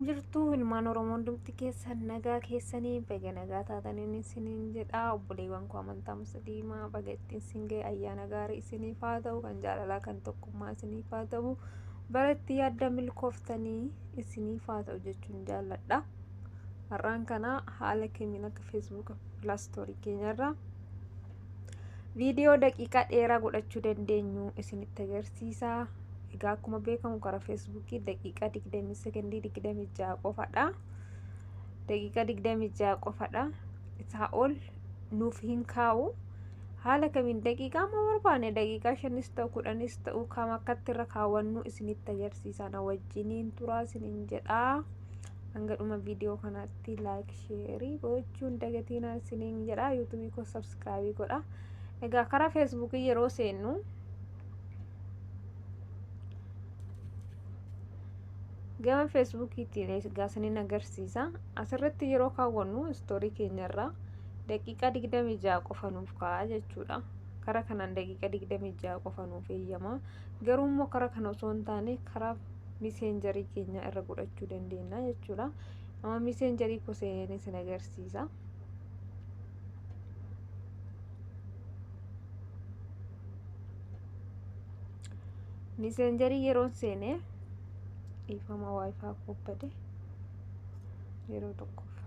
Jirtuu ilmaan Oromoo hundumti keessan nagaa keessanii baga nagaa taataniin isiniin jedha. Obboleewwan koo amantaa musliimaa baga ittiin isin ga'e, ayyaana gaarii isiniif haa ta'u, kan jaalalaa kan tokkummaa isiniif haa ta'u, bara itti yaadda milkooftanii isiniif haa ta'u jechuun jaalladha. Har'aan kana haala kamiin akka Feesbuuka pilaastorii keenyarraa viidiyoo daqiiqaa dheeraa godhachuu dandeenyu isinitti agarsiisa. Egaa akkuma beekamu karaa Feesbuukii daqiiqaa 20 sekondii 26 qofadha. Daqiiqaa 26 qofadha. Isaa ol nuuf hin kaa'u. Haala kamiin daqiiqaa amma barbaanne, daqiiqaa 5s ta'u 10s ta'u, kam akkatti irra kaawwannu isinitti agarsiisa. Na wajjiniin turaa isiniin jedhaa. Hanga dhuma viidiyoo kanaatti like, share gochuun dagatiinaa isiniin jedha. Yuutuubii koo subscribe godha. Egaa karaa Feesbuukii yeroo seennu gama Feesbuukiitiin egaa isiniin agarsiisa. Asirratti yeroo kaawwannu istoorii keenyarraa daqiiqaa 26 qofa nuuf kaa'a jechuudha. Karaa kanaan daqiiqaa 26 qofa nuuf eeyyama. Garuu immoo karaa kana osoo hin taane karaa miseenjarii keenya irra godhachuu dandeenya jechuudha. Amma miseenjarii koo seeneen isin agarsiisa. Miseenjarii yeroon seenee, dhiifama, waayifaa koo bade yeroo tokkoof.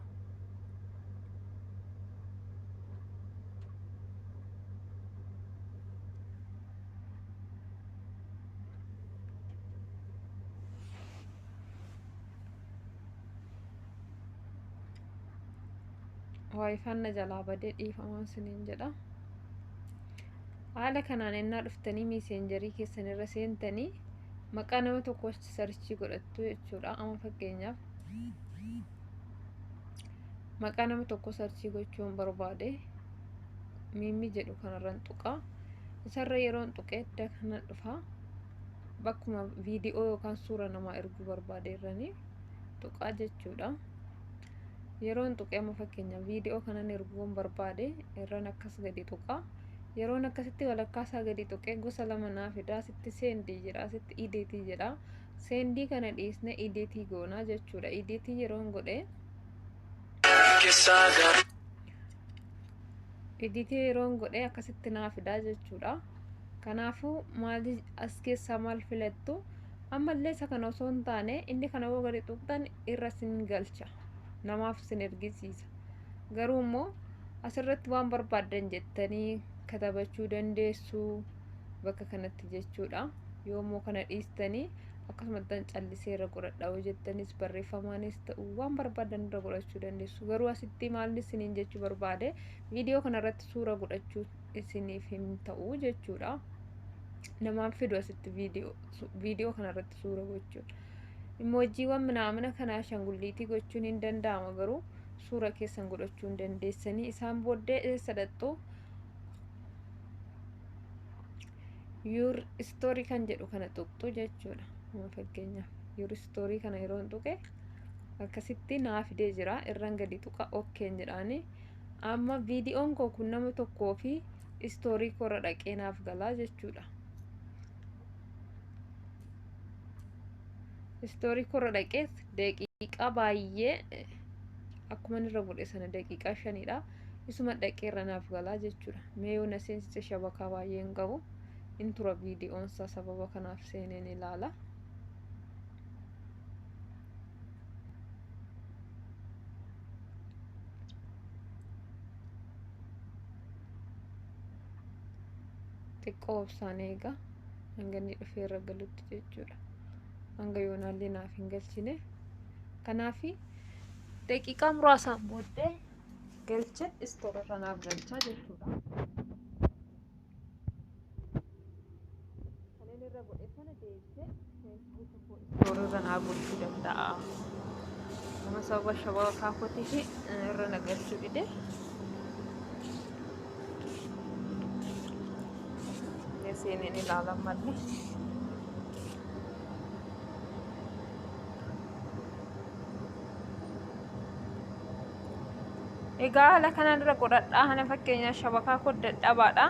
Waayifaan na jalaa badee, dhiifamaa isiniin jedha. Haala kanaan ennaa dhuftanii miiseenjarii keessan irra seentanii maqaa nama tokko search godhattu jechuudha. Amma fakkeenyaaf maqaa nama tokko search gochuun barbaade, miimmi jedhu kanarran tuqa. Isarra yeroon tuqee edda kana dhufa. Bakkuma viidiyoo yookaan suura namaa erguu barbaade irranii tuqaa jechuudha. Yeroon tuqee, amma fakkeenyaaf viidiyoo kanan erguun barbaade irran akkas gadi tuqa. Yeroon akkasitti walakkaa isaa gadi tuqee gosa lama naa fida. Asitti send jedha, asitti edit jedha. Send kana dhiisne edit goonaa jechuudha. Edit yeroon godhe, edit yeroon godhe akkasitti naa fidaa jechuudha. Kanaafuu maali as keessaa maal filattu? Ammallee isa kana osoo hin taane, inni kana yoo gadi tuqxan irra sin galcha, namaaf sin ergisiisa. Garuu immoo asirratti waan barbaaddan jettanii katabachuu dandeessu bakka kanatti jechuudha. Yoo immoo kana dhiistanii akkasumattan callisee irra godhadha yoo jettanis, barreeffamaanis ta'u waan barbaadan irra godhachuu dandeessu. Garuu asitti maalli isiniin jechuu barbaade, viidiyoo kanarratti suura godhachuu isiniif hin ta'u jechuudha. Namaan fidu asitti viidiyoo kanarratti suura gochuun. Imoojiiwwan minaamina kana ashaangulliitii gochuun hin danda'ama, garuu suura keessan godhachuu hin dandeessanii. Isaan booddee eessa dhaqxu? Your story kan jedhu kana tuqxu jechuudha. Amma fakkeenyaaf your story kana yeroon tuqe akkasitti naa fidee jira. Irran gadi tuqa, okeen jedhaani. Amma viidiyoon koo kun nama tokkoo fi istoorii koorra dhaqee naaf galaa jechuudha. Istoorii koorra dhaqees daqiiqaa baay'ee akkuma irra godhe sana daqiiqaa 5dha. Isuma dhaqee irra naaf galaa jechuudha. Mee yoo na seensise, shabakaa baay'ee hin qabu. In tura viidiyoon isaa, sababa kanaaf seeneen ilaala. Xiqqoo obsaan eega hanga inni dhufee irra galutti jechuudha. Hanga yoonaallee naaf hin galchine. Kanaafi daqiiqaa muraasaan booddee galche, istoora irra naaf galchaa jechuudha. Kan inni irra godhe sana deebisee Feesbuuka koo istoora irra naa gochuu danda'a. Nama sababa shabakaa kootii fi irra na galchuu dide. Seeneen ilaalan malee. Egaa haala kanaan irra godhadhaa. Kana fakkeenyaaf shabakaa koo dadhabaadha.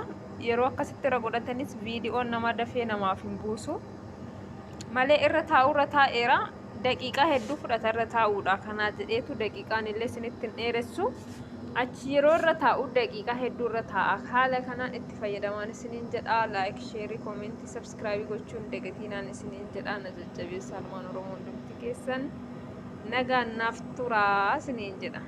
Yeroo akkasitti irra godhatanis viidiyoon nama dafee namaaf hin buusu. Malee irra taa'u irra taa'eera. Daqiiqaa hedduu fudhata irra taa'uudha. Kanaa jedheetu daqiiqaan illee isinitti hin dheeressu. Achi yeroo irra taa'u daqiiqaa hedduu irra taa'a. Haala kanaan itti fayyadamaan isiniin jedha. Like, share, comment, subscribe gochuun dagatiinaan isiniin jedha. Na jajjabeessa, almaan Oromoo hundumti keessan nagaan naaf turaa isiniin jedha.